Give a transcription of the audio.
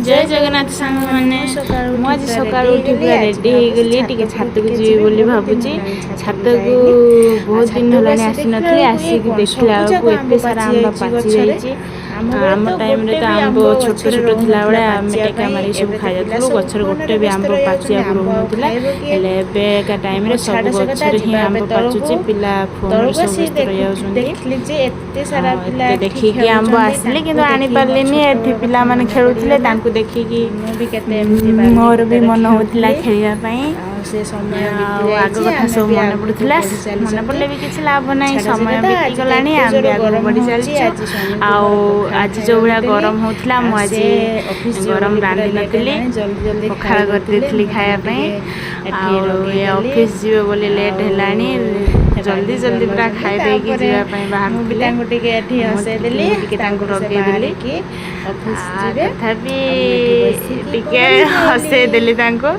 ଜୟ ଜଗନ୍ନାଥ ସାଙ୍ଗମାନେ। ସକାଳୁ ମୁଁ ଆଜି ଉଠି ପୁରା ସକାଳୁ ରେଡ଼ି ଉଠି ହେଇଗଲି। ପୁରା ଆଜି ରେଡ଼ି ଭାବୁଛି ହେଇଗଲି, ଟିକେ ଛାତ ଛାତକୁ ଉପରକୁ ଯିବି ଯିବି। ବୋଲି ବହୁତ ଦିନ ଭାବୁଛି। ହେଲାଣି ଛାତକୁ ଛାତକୁ ଯାଇନି। ଆଉ ବହୁତ ଦିନ ଛାତକୁ ହେଲାଣି ଆସି ଦେଖିଲା ଆସିନଥିଲି। ବେଳକୁ ଇଏ ଆସିକି କଣ, ଦେଖିଲା ସବୁ ବେଳକୁ ଯାକ ଏତେ ଆମ୍ବ ସାରା ପାଚି ଆମ୍ବ ଯାଇଛି ପାଚି ଗଛରେ। ଯାଇଛି। ଆମ ବେଳେ ଆମ ତ ଟାଇମ୍ରେ ଗୋଟେ ତ ବି ଆମ୍ବ ଆମ୍ବ ଛୋଟ ଗଛରେ ଛୋଟ ରହୁନଥିଲା ଥିଲାବେଳେ ଆମେ ପାଚିବା ଟେକା ପାଇଁ। ମାରିକି ସବୁ ଏବେ ତ ପିଲା ଖାଇଯାଉଥିଲୁ। ସବୁ ଗଛରେ ଗୋଟେ ଫୋନରେ ବି ବ୍ୟସ୍ତ ଆମ୍ବ ରହିଯାଉଛନ୍ତି, ପାଚିବାକୁ ଆମ୍ବ ଆଉ ରହୁନଥିଲା। ଖାଇବ କିଏ? ହେଲେ ଏବେକା ଟାଇମ୍ରେ ହଉ ସବୁ ଛାଡ଼ ସେ କଥା, ଗଛରେ ହିଁ ଯିବା ଏବେ ଆମ୍ବ ତଳକୁ। ପାଚୁଛି। ପିଲା ଫୋନ୍ରେ ତଳକୁ ସବୁ ଆସି ବ୍ୟସ୍ତ ରହିଯାଉଛନ୍ତି। ଦେଖିଲି ଯେ ଏତେ ସାରା ଆଉ ପିଲା ଏତେ ଏଠି ଦେଖିକି ଆମ୍ବ ଖେଳୁଛନ୍ତି। ଆସିଲି, ତାଙ୍କୁ କିନ୍ତୁ ଦେଖିକି ମୋ ଆଣିପାରିଲିନି। ଏଠି ଛୋଟବେଳ କଥା ପିଲାମାନେ ମନେ ଖେଳୁଥିଲେ, ପଡ଼ିଗଲା। ତାଙ୍କୁ ଦେଖିକି ମୁଁ ବି କେତେ ଏମିତି ବାଲି ମୋର ବି ଭିତରେ ମନ ହେଉଥିଲା ଖେଳୁଥିଲି। ଖେଳିବା ପାଇଁ। ଆଉ ସେ ସମୟ ବିତି ଆଉ ଆଗ ଯାଇଛି, କଥା ଆମେ ସବୁ ବି ମନେ ଆଗକୁ ପଡ଼ୁଥିଲା। ବଢ଼ି ମନେ ଚାଲିଛନ୍ତି। ପଡ଼ିଲେ ବି କିଛି ଲାଭ ନାହିଁ, ଛାଡ଼ ସେ ସମୟ କଥା, ଆଜି ତ ବିତିଗଲାଣି। ଏତେ ଆମେ ଜୋର ବି ଆଗକୁ ଗରମ ବଢ଼ି ହେଉଛି। ଚାଲିଛୁ। ଆଜି ସ୍ୱାମୀଙ୍କୁ ଆଉ ମୋର ପଖାଳ ଆଜି ଯେଉଁ ଖାଇବାକୁ ଭଳିଆ ଦେଲି। ଗରମ ହେଉଥିଲା, ଆଉ ମୁଁ ସେ ଆଜି ଅଫିସ୍ ଯିବେ ଗରମ ବୋଲି ପୁରା ରାନ୍ଧି ଲେଟ୍ ନଥିଲି, ହେଲାଣି, ଜଲ୍ଦି ଜଲ୍ଦି ପଖାଳ ଖାଇ ଦେଉଥିଲେ। କରିଦେଇଥିଲି ମୁଁ ଖାଇବା ତାଙ୍କୁ ପାଇଁ। ଟିକେ ଏଠି ଆଉ ଏ ରଗେଇଦେଲି। ଅଫିସ୍ ଯିବେ ବୋଲି ଲେଟ୍ ଆଉ ହେଲାଣି, ଜଲ୍ଦି ରାଗି ଜଲ୍ଦି ପୁରା ଚଲାଉଛନ୍ତି। ଖାଇ ଦେଇକି ତାପରେ ଯିବା ପାଇଁ ମୁଁ ବି ବାହାରୁଥିଲେ। ତାଙ୍କୁ ଟିକେ ଏଠି ମୁଁ ହସେଇଦେଲି। ମୁଁ ଟିକେ ତାଙ୍କୁ ତାପରେ ସେ ରଗେଇଦେଲି। ବାହାରିକି ଅଫିସ୍ ଯିବେ ତଥାପି ଆଉ ମୁଁ ଏଠି ବସିକି ଟିକେ ଗରମ ଖାଇଲି। ହସେଇଦେଲି ତାଙ୍କୁ।